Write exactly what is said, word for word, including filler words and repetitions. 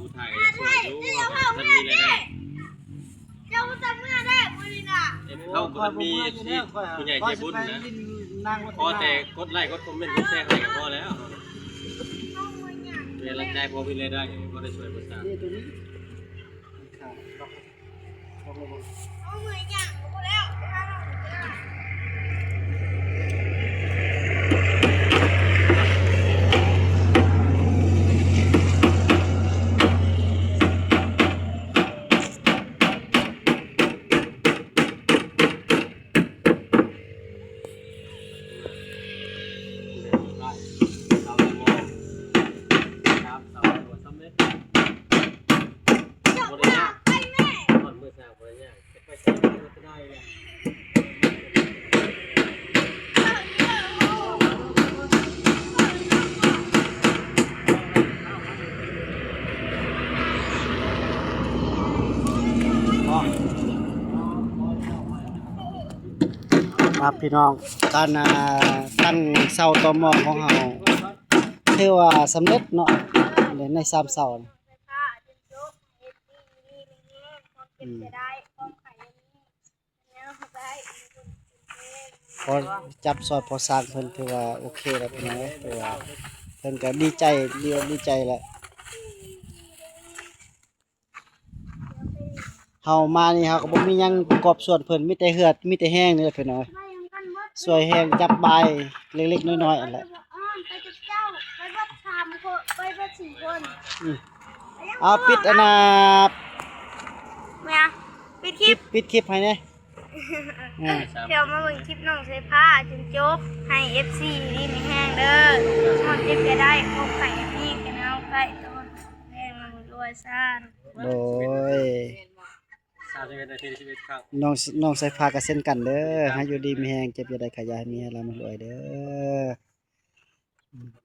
ผู้ไทยก็ช่วยอยู่ ท่านมีรายได้ เจ้าจะเมื่อได้มื้อนี้น่ะ เฮาบ่ทันมี เอฟซี ผู้ใหญ่ใจบุญนะ ขอแต่กดไลค์ กดคอมเมนต์ กดแชร์ให้ก็พอแล้ว เฮามื้อหยัง เป็นกำลังใจ พอมีรายได้ ก็ได้ช่วยประชาชน นี่ตัวนี้ ครับพี่น้อง การ อ่า ตั้งเสาต่อหม้อของเฮา ถือว่าสำเร็จเนาะ ในสามเสา อืม พอจับซอยพอสร้างเพิ่นถือว่าโอเคแล้วพี่น้องเอ้ย ถือว่าเพิ่นก็ดีใจ ดีอกดีใจแหละ เฮามานี่เฮาก็บ่มีหยังประกอบส่วนเพิ่น มีแต่เฮือด มีแต่แฮงนี่แหละพี่น้องเอ้ย ช่วยแฮงจับบายเล็กๆ น้อยๆ อันแหละ ไปกับเจ้า ไปเบิดสามคน ไปเบิดสี่คน อืม เอาปิดอันน่ะ แม่ ปิดคลิป ปิด ปิดคลิปให้แหน่ อ่า เดี๋ยวมาเบิ่งคลิปน้องสายฟ้าจนจบ ให้ เอฟซี ดีมีแฮงเด้อ ฮอดเจ็บจะได้ พบไข่มีกันเอาไข่ตอนแรงมันรวยซ่าน โดย สามสิบเอ็ดนาที สิบเอ็ดครั้ง น้อง น้องสายฟ้าก็เช่นกันเด้อ ให้อยู่ดีมีแฮง เจ็บจะได้ขายาให้มีให้ร่ำให้รวยเด้อ